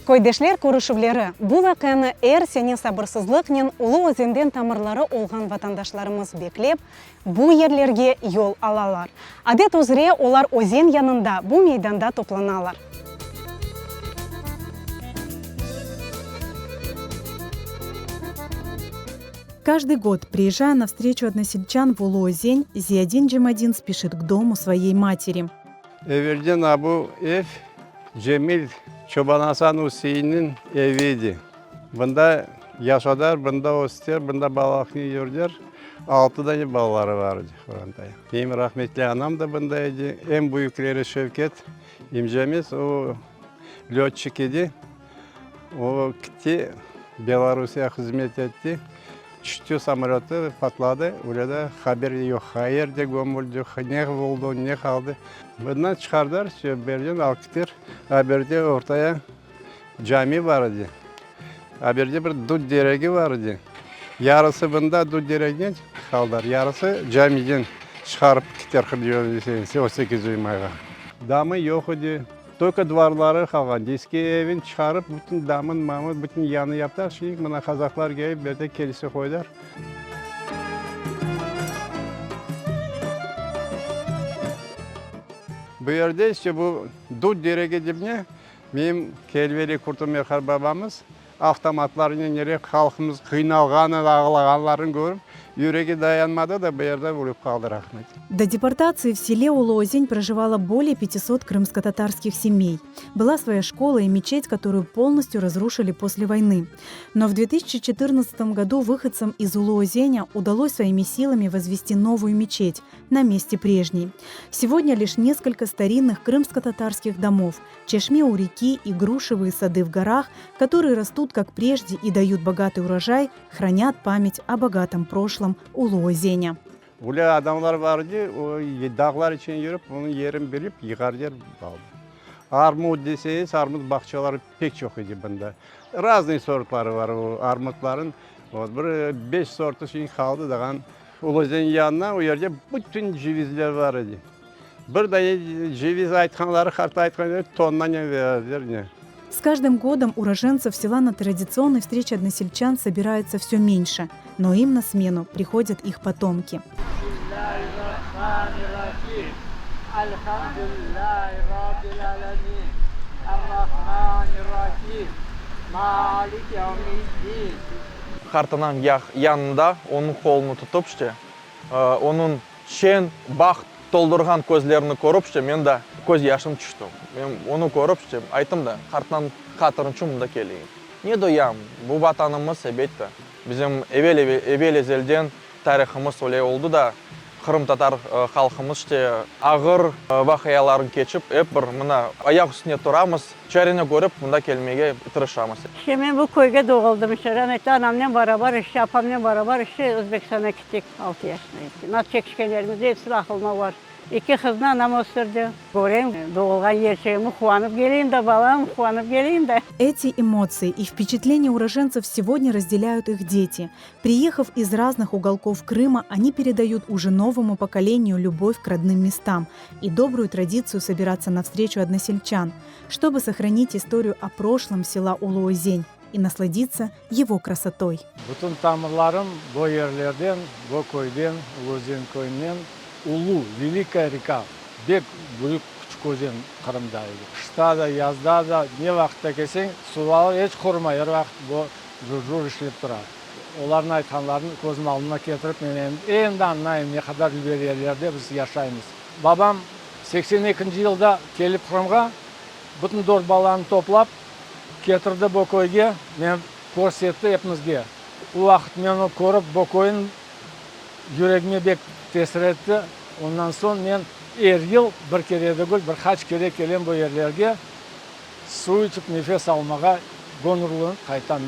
Köydeşler körüşüvleri, bu vaqianı er sene sabırsızlıqnen Ulu Özenden tamırları olğan vatandaşlarımız beklep, bu yerlerge yol alalar. Adet üzre olar özen yanında, bu meydanda toplanalar. Каждый год, приезжая на встречу односельчан в Улу-Озень, Зиядин Джамадин спешит к дому своей матери. Evelden a bu ev Cemil Çoban Asan Üseinniñ evi edi. Bunda yaşadılar, bunda östiler, bunda balalıqnı yürdiler. Altı dane balaları bar edi qorantaya. Menim rahmetli anam da bunda edi. Eñ büyükleri Şevket emcemiz, o lötçik edi. O kitti, Belorusiya hızmet etti. Tüşti samolötı, patladı. Öyle de haber yoq. Qayerde gömüldi, ne oldı, ne qaldı. Bundan çıqardılar, berden alıp kittiler. Aberde ortaya cami bar edi. Aberde bir dut deregi bar edi. Yarısı bunda dut dereginen qaldılar, yarısı camiden çıqarıp kittiler o sekizinci mayğa. Damı yoq edi. Tolko dvarları qalğan, eski evin çıqarıp, bütün damın, mamın, bütün yanı yaptılar. Şimdi mına qazaqlar kelip, bu yerde kilise qoydılar. Bu yerde işte bu dut deregi dibine menim Kelveli Kurtumerhar babamız Avtomatlarnen nerek halqımız qıynalğanın, ağlağanların körip, yüregi dayanmadı da, bu yerde ölip qaldı rahmet. До депортации в селе Улу-Озень проживало более 500 крымско-татарских семей. Была своя школа и мечеть, которую полностью разрушили после войны. Но в 2014 году выходцам из Улу-Озеня удалось своими силами возвести новую мечеть на месте прежней. Сегодня лишь несколько старинных крымско-татарских домов, чешме у реки и грушевые сады в горах, которые растут как прежде и дают богатый урожай, хранят память о богатом прошлом Улу-Озеня. Öyle adamlar bar edi, o dağlar içine yürip, onıñ yerin bilip, yığar yer aldı. Armut deseñiz, armut bağçaları pek çoq edi bunda. Raznoy sortları bar o armutlarıñ. Vot, bir beş sortı şimdi qaldı dağan. Ulu-Özen yanına o yerde bütün cevizler bar edi. Bir dane ceviz aytqanları, qarta aytqanları tonnanen berdiler ne. С каждым годом уроженцев села на традиционной встрече односельчан собирается все меньше, но им на смену приходят их потомки. Qartanam yanında onıñ qolunı tutıp, işte, onıñ şeñ, baht toldurğan közlerini körip, işte, men de köz yaşım tüşti. Men onı körip, işte, ayttım da, qartanam hatırı içün mında keleyim. Ne doyam, bu Vatanımız, elbette, bizim evel-evel, evel-ezelden tarihımız öyle oldı da, qırımtatar halqımız, işte, ağır vaqialarnı keçip, ep bir mına ayaq üstüne turamız, çareni körip, mında kelmege tırışamız. İşte men bu köyge doğuldım, işte rahmetli anamnen barabar, işte apamnen barabar, işte Özbekistan'a kettik altı yaşında edik. Nasıl çekişkenlerimiz episi aqılıma bar. Eki qıznı anam östürdi. Köreyim doğulğan yerçigimi, quvanıp keleyim da, balam, quvanıp keleyim da. Эти эмоции и впечатления уроженцев сегодня разделяют их дети. Приехав из разных уголков Крыма, они передают уже новому поколению любовь к родным местам и добрую традицию собираться на встречу односельчан, чтобы сохранить историю о прошлом села Улу-Озень и насладиться его красотой. Bütün tamırlarım bu yerlerden, bu köyden, Ulu-Özen köyünden. Ulu, Великая река, bek büyük küçük özen Qırımda edi. Qışta da, yazda da, ne vaqıtta kelseñ, suvları eç qurumay, er vaqıt bu cur-cur işlep tura. Olarnıñ aytqanlarını közüm aldına ketirip, men endi añlayım, ne qadar dülber yerlerde biz yaşaymız. Babam 82-nci yılda kelip Qırımğa, bütün dört balanı toplap, ketirdi bu köyge, men körsetti epimizge. O vaqıt men onı körip, bu köyniñ yüregime bek tesir etti. Ondan soñ men er yıl, bir kere degil, bir qaç kere kelem bu yerlerge, suv içip nefes almağa, göñüllenip qaytam.